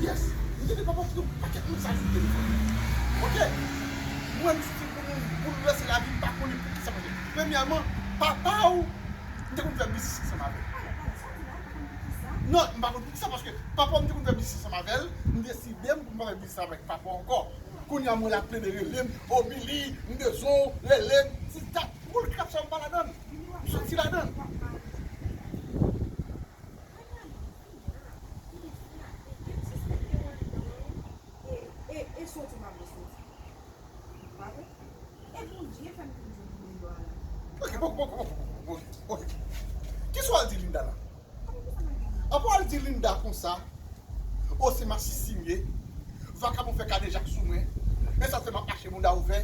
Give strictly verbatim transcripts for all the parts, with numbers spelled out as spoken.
Yes, m te di papa m te yon pakèt moun sa sou telefòn. Ok? Mwen, m soti pou moun boulvèse lavi m, m pa konnen poukisa. Premyèman, papa w, m te konn fè biznis ansanm avè l. Non, m pa konn poukisa, paske papa m te konn fè biznis ansanm avè l, m deside m pou m pa fè biznis avèk papa ankò. Kounye a, mwen la plede rele m, "O Billy, m bezwen w, rele m, ti dat." Boul krab sa m pa ladan l. M soti ladan l. E, e, e soti m ap soti. Pa vre? E Bondye fè m toujou vin deyò a la. Ok, bon, bon, bon, bon, bon, bon, ok. Kisa w al di Linda la? Apre w al di Linda konsa, o se masisi m ye, vakabon fè kadejak sou mwen, e sa fè m ap mache bouda ouvè,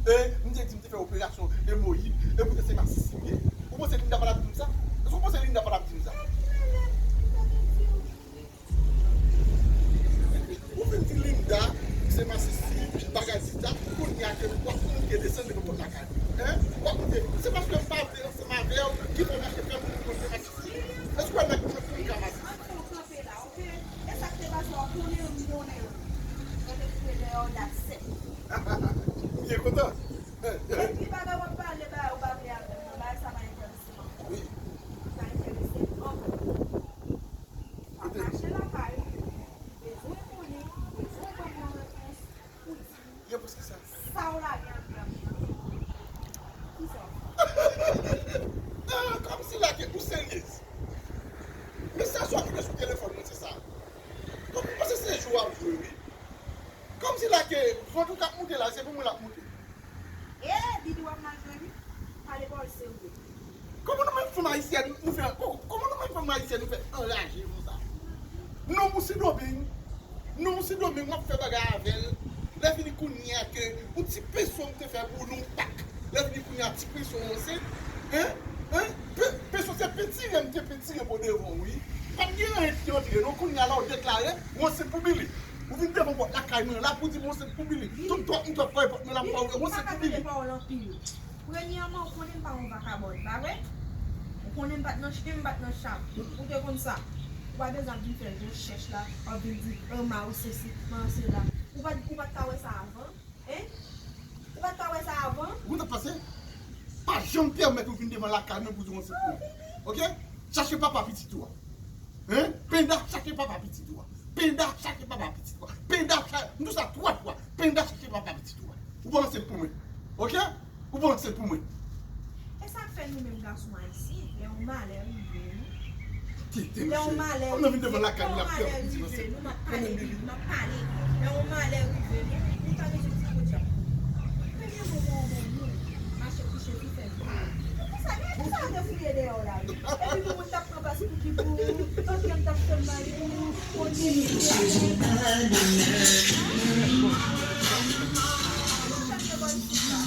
e m te di m te fè operasyon emoyid, e poutèt se masisi m ye. Ou panse Linda pa t ap di m sa? Èske w panse Linda pa t ap di m sa? Ou vin di Linda, se masisi, bagay sisa, kounye a ke w ap moute desann devan pòt lakay mwen. Hein? W ap moute. Se paske m pa vle ansanm avè w ki fè w mache fè moun konn se masisi. Èske w wè nèg mwen pou m ka masisi? Ann fè w kanpe la, ok? E sa k te pase a, w konnen m konnen l. Mwen te kite dèyè w dat sèt. M byen kontan. Epi bagay w ap pale, bagay ou pa vle avè m nan, bagay sa pa enterese m ankò. Wi. Sa enterese m ankò. W ap mache lakay ou, bezwen konnen, bezwen ban m yon repons pou di m. Repons kisa? Sa w lage antre an. Kisa? Ah, kòmsi la ke ou seryez. Mesaj sa ki te sou telefòn mwen, se sa. Donk, ou panse se jwe w ap jwe, wi. Kòmsi la ke vant ou k ap moute la, se pou mwen l ap moute. E, Bidi w ap mal jwe wi. Pale pawòl serye. Kòman nou menm fanm ayisyèn nou fè, kò-, kòman nou menm fanm ayisyèn nou fè anraje konsa? Nonm ou Sendomeng, nonm ou Sendomeng, w ap fè bagay avè l. Lè fini kounye a ke yon ti peso m te fè pou nou, pak. Lè fini kounye a ti peso ranse. Hein? Hein? Pe-, peso se petire m te petire pou devan w, wi. Pa t gen anyen ki antre non, kounye a la w deklare ranse pou Bili. Ou vin devan pòt lakay mwen la pou di m ranse pou Bili. Tout dwòt m dwòt pran pòt mwen la m pa ranse pou Bili. Premyèman, ou konnen m pa yon vakabòn, pa vre? Ou konnen m pa t nan chen, m pa t nan chat. Ou te konn sa. Ou pa bezwen ap vin fè gwo chèch la, w ap vin di, "An, ma ou sesi, ma ou sela." Ou pa t, ou pa t ka wè sa avan? Hein? Ou pa t ka wè sa avan? Ou konn sa k pase? Pa janm pèmèt ou vin devan lakay mwen pou di yon sèl kou. Ok? Chache papa pitit ou a. Hein? Penda, chache papa pitit ou a. Penda, chache papa pitit ou a. Penda, cha-, m di w sa twa fwa. Penda, chache papa pitit ou a. Ou pa ranse pou mwen. Ok? Ou pa ranse pou mwen. E sa k fè nou menm gason ayisyen, lè yon malè rive nou, lè yon malè rive, lè yon malè rive nou, m ap pale, m ap pale. Lè yon malè rive nou, nou pa bezwen di podyab. Premye mo pou yon bon moun, mache kouche pou fè vre. Kisa, kisa yo te fouye dèyè w la wi? Epi pou moun t ap pran plas pou ki pou, anpil t ap fè mal pou, pou ti. Sa k te bon isit la?